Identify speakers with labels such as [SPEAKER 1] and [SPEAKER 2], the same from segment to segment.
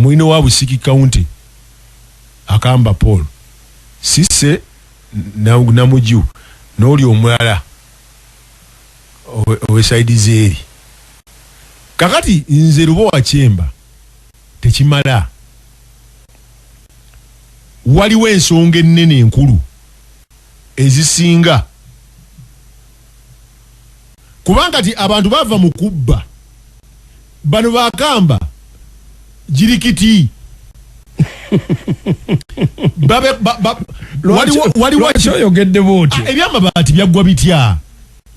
[SPEAKER 1] Omulina wa Busiki County Akamba Paul Sise Namuju n'oli omulala owe side zeeri. Kakati nze Lubowa Kyemba tekimala, waliwo ensonga ennene enkulu ezisinga, kubanga ti abantu bava mu kubba. Bano bakamba jirikiti babe waliwo
[SPEAKER 2] Lwaki oyogedde bwotyo?
[SPEAKER 1] Ah, ebyamabaati byaggwa bitya?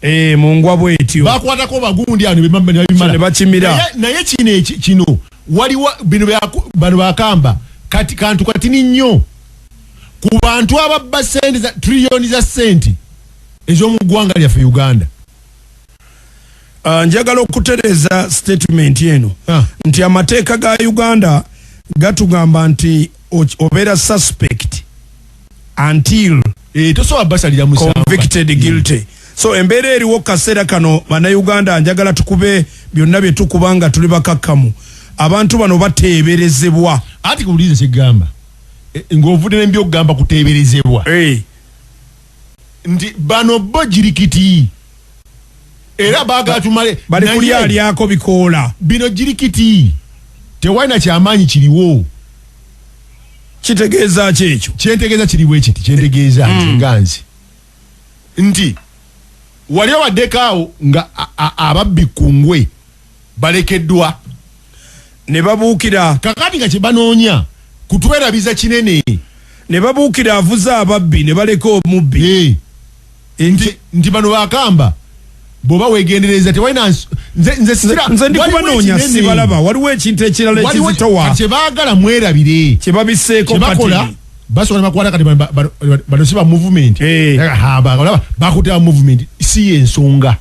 [SPEAKER 2] Eh, mungwa bwetyo.
[SPEAKER 1] Bakwatako bagundi ano nebimala.
[SPEAKER 2] Ne bakimira.
[SPEAKER 1] Naye kino kino waliwo bino bano bakamba kati kantu katini nnyo ku bantu ababba sente za triliyoni za sente ez'omu ggwanga lyaffe Uganda.
[SPEAKER 2] Njagala okutereeza statement eno nti amateeka ga Uganda gatugamba nti obeera suspect until
[SPEAKER 1] Tosobola basalira musango.
[SPEAKER 2] convicted guilty. So embeera eriwo kaseera kano, Bannayuganda, njagala tukube byonna bye tukuba nga tuli bakakkamu. Abantu bano bateeberezebwa.
[SPEAKER 1] Ati kuwuliriza kyegamba. Ng'ovudde n'embyokugamba kuteeberezebwa nti bano bo jirikiti era baagala tumale
[SPEAKER 2] Bali kulyalyako bikoola.
[SPEAKER 1] Bino jirikiti, tewalina kyamaanyi kiriwo.
[SPEAKER 2] Kitegeeza ki ekyo?
[SPEAKER 1] Kyentegeeza kiriwo ekiti, kyentegeeza nze nga nze nti wali obaddeko awo nga ababbi kungwe balekeddwa
[SPEAKER 2] ne babuukira.
[SPEAKER 1] Kakati nga kyebanoonya kutwerabiza kinene.
[SPEAKER 2] Ne babuukira avuze ababbi ne baleka omubbi.
[SPEAKER 1] Nti bano bakamba bw'oba weegendereza tewalina nze
[SPEAKER 2] Nze ndi kubanoonya sibalaba. Waliwo ekintu ekirala ekizitowa.
[SPEAKER 1] Kyebaagala mwerabire.
[SPEAKER 2] Kye babiseeko.
[SPEAKER 1] Kyebakola
[SPEAKER 2] katini.
[SPEAKER 1] Basooka ne bakwata kati bano si ba movement. Olaba bakutte movement, si yensonga.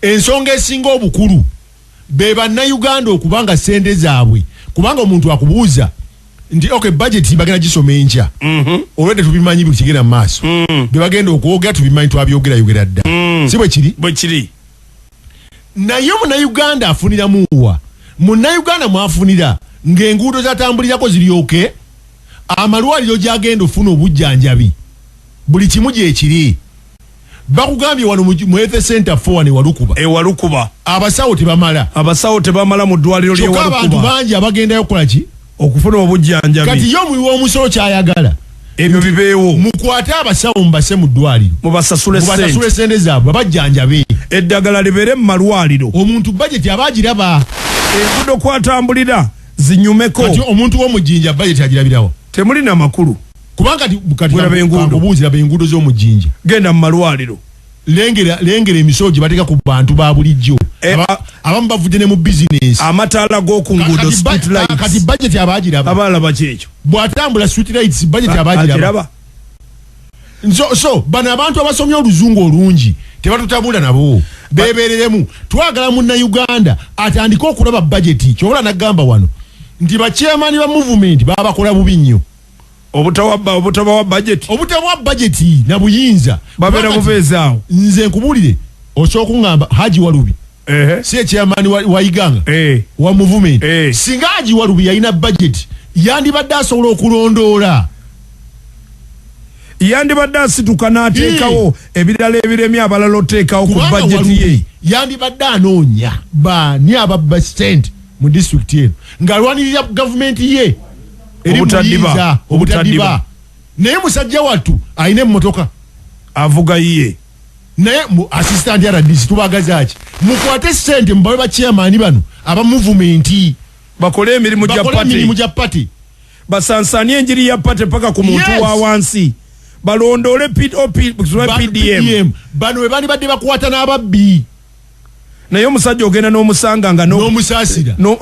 [SPEAKER 1] Ensonga esinga obukulu be Bannayuganda okubanga sente zaabwe, kubanga omuntu akubuuza nti okay, budget bagenda gisoma enkya. Olwedde tubimanyi buli kigenda mu maaso, bye bagenda okwogera tubimanyi, twabyogerayogera dda, si bwe kiri?
[SPEAKER 2] Bwe kiri.
[SPEAKER 1] Naye Munnayuganda afuniramuwa? Munnayuganda mwafunira ng'enguudo zatambulirako ziryoke, amalwaliro gyagenda ofuna obujjanjabi, buli kimu gyekiri. Bakugambye wano mu health center 4 wano Walukuba,
[SPEAKER 2] Ewalukuba.
[SPEAKER 1] abasawo tebamala.
[SPEAKER 2] Abasawo tebamala mu ddwaliro
[SPEAKER 1] Kyokka abantu
[SPEAKER 2] ly'Ewalukuba.
[SPEAKER 1] bangi abagendayo okukola ki?
[SPEAKER 2] Okufuna obujjanjabi.
[SPEAKER 1] Kati ye omuwi w'omusolo kyayagala
[SPEAKER 2] ebyo bibeewo.
[SPEAKER 1] Mukwate abasawo mubase mu ddwaliro,
[SPEAKER 2] mubasasule
[SPEAKER 1] mubasasule
[SPEAKER 2] sente,
[SPEAKER 1] sente zaabwe, babajjanjabe.
[SPEAKER 2] Eddagala libeere mu malwaliro.
[SPEAKER 1] Omuntu budget aba agiraba.
[SPEAKER 2] Enguudo kwatambulira zinyumeko.
[SPEAKER 1] Kati omuntu w'omujinja budget agirabirawo?
[SPEAKER 2] Temuli na makulu.
[SPEAKER 1] Kubanga kati
[SPEAKER 2] Gweraba enguudo.
[SPEAKER 1] Kankubuuzi, laba enguudo z'omujinja.
[SPEAKER 2] Genda mu malwaliro.
[SPEAKER 1] Lengera emisolo gye bateeka ku bantu ba bulijjo. Abamu bavudde ne mu bizinesi.
[SPEAKER 2] Amataala g'oku nguudo, street lights.
[SPEAKER 1] Kati budget aba agiraba?
[SPEAKER 2] Abalaba kyekyo.
[SPEAKER 1] Bw'atambula street lights, budget aba agiraba?
[SPEAKER 2] Agiraba.
[SPEAKER 1] So bano abantu abasomye oluzungu olungi tebatutabula, nabo bebereremu. Twagala Munnayuganda atandike okulaba budget. Kyobola nagamba wano nti bachairman ba movement babakola bubi nnyo.
[SPEAKER 2] Obutabawa budget.
[SPEAKER 1] Obutabawa budget na buyinza.
[SPEAKER 2] Babeera
[SPEAKER 1] Kubanga
[SPEAKER 2] bubeezi awo.
[SPEAKER 1] Nze nkubuulire, osobola okuŋŋamba Haji Walubi si echairman wa Iganga wa movement? Singa Haji Walubi yalina budget, yandibadde asobola okulondoola.
[SPEAKER 2] Yandibadde asituka n'ateekawo ebirala ebiremye abalala oteekawo ku
[SPEAKER 1] Kubanga
[SPEAKER 2] budget ye.
[SPEAKER 1] Walubi yandibadde anoonya baani ababba sente mu disitulikiti eno ng'alwanirira gavumenti ye eri
[SPEAKER 2] Obutaddiba.
[SPEAKER 1] muyinza
[SPEAKER 2] Obutaddiba.
[SPEAKER 1] obutaddiba. Naye musajja wattu alina emmotoka.
[SPEAKER 2] Avuga yiye.
[SPEAKER 1] Naye mu assistant RDC tubagaza ki? Mukwate sente mubawe bachairman bano aba movement.
[SPEAKER 2] Bakole emirimu gya
[SPEAKER 1] bakole emirimu
[SPEAKER 2] party.
[SPEAKER 1] Gya party.
[SPEAKER 2] Basansaanye enjiri ya party paka ku muntu wa wansi, balondoole PDM.
[SPEAKER 1] PDM. Bano be bandibadde bakwata n'ababbi.
[SPEAKER 2] Naye omusajja ogenda n'omusanga nga
[SPEAKER 1] N'omusaasira.
[SPEAKER 2] No.